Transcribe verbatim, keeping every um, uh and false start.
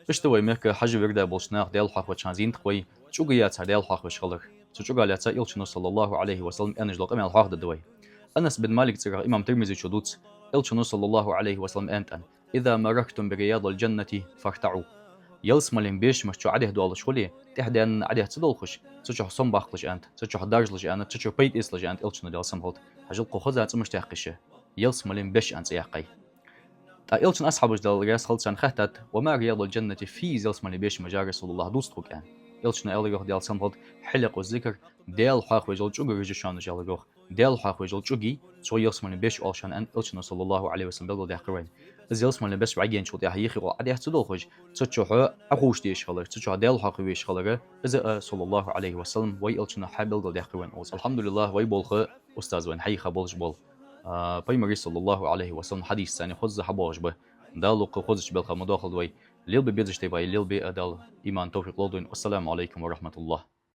Иштта вай мехка хьажа вирда болча наха Даьла хьоахавеча хана зийнад-кх вай чӀуга яцар Даьла хьоахавеш хилар. Цу чӀугал яца Элчано, саллаллахӀу Ӏалайхи ва саллам, аьнна дола къамаьл хьоахадергда вай. Анас бин Малик цӀерагӀа имам Тирмизе чу дувц, Элчано, саллаллахӀу Ӏалайхи ва саллам, аьннад: «إذا مررتم برياض الجنة فارتعوا». Ялсмален бешамаш чу Ӏодехьа доалаш хуле, тӀехьа даьнна Ӏодехьа ца долхаш, цу чу сом баккхалаш аьннад, цу чу даржалаш аьннад, цу чу пайда эцалаш аьннад Элчано, Даьла салам хилда. Хьажал, кхы хоза цӀи мишта яьккхай шоана: ялсмален беш аьнна цӀи яьккхай. ТӀаккха Элчано асхьабашта, Даьла раьза хилва царна, хаьттад: «وما رياض الجنة», фу я из ялсмален бешамаш, я РасулаллахӀ, дувца тхога, аьнна. Элчано аьлар йоах, Даьла салам хилда: «حلق الذكر», Даьла хьоахавеш йола чӀугаш я шоана уж, аьлар йоах. Даьла хьоахавеш йола чӀуги, цох ялсмален беш оал шоана, аьнна, Элчано, саллаллахӀу Ӏалайхи ва саллам, белгалдаьккхар вайна. Из ялсмален беш вӀаьгӀенначул тӀехьагӀа юххе гӀолла Ӏодехьа ца долхаш, цу чу хьо Ӏохувшаде йиш хилар, цу чу Даьла хьоахаве йиш хилар, из а, саллаллахӀу Ӏалайхи ва саллам, вай Элчано хьабелгалдаьккхар вайна укхаза. АлхьамдулиллахӀ, вай болх устаза вайна хьайийха болаш бола, а, Пайхамара, саллаллахӀу Ӏалайхи ва саллам, хьадисашца хоза хьабоагӀаш ба. Дала укх хозача балха ма доахалда вай. Лелабе безаш да вай, лелабе а Дала иман, товфикъ лолда вайна. Вассаламу Ӏалайкум ва рахьматуллахӀ.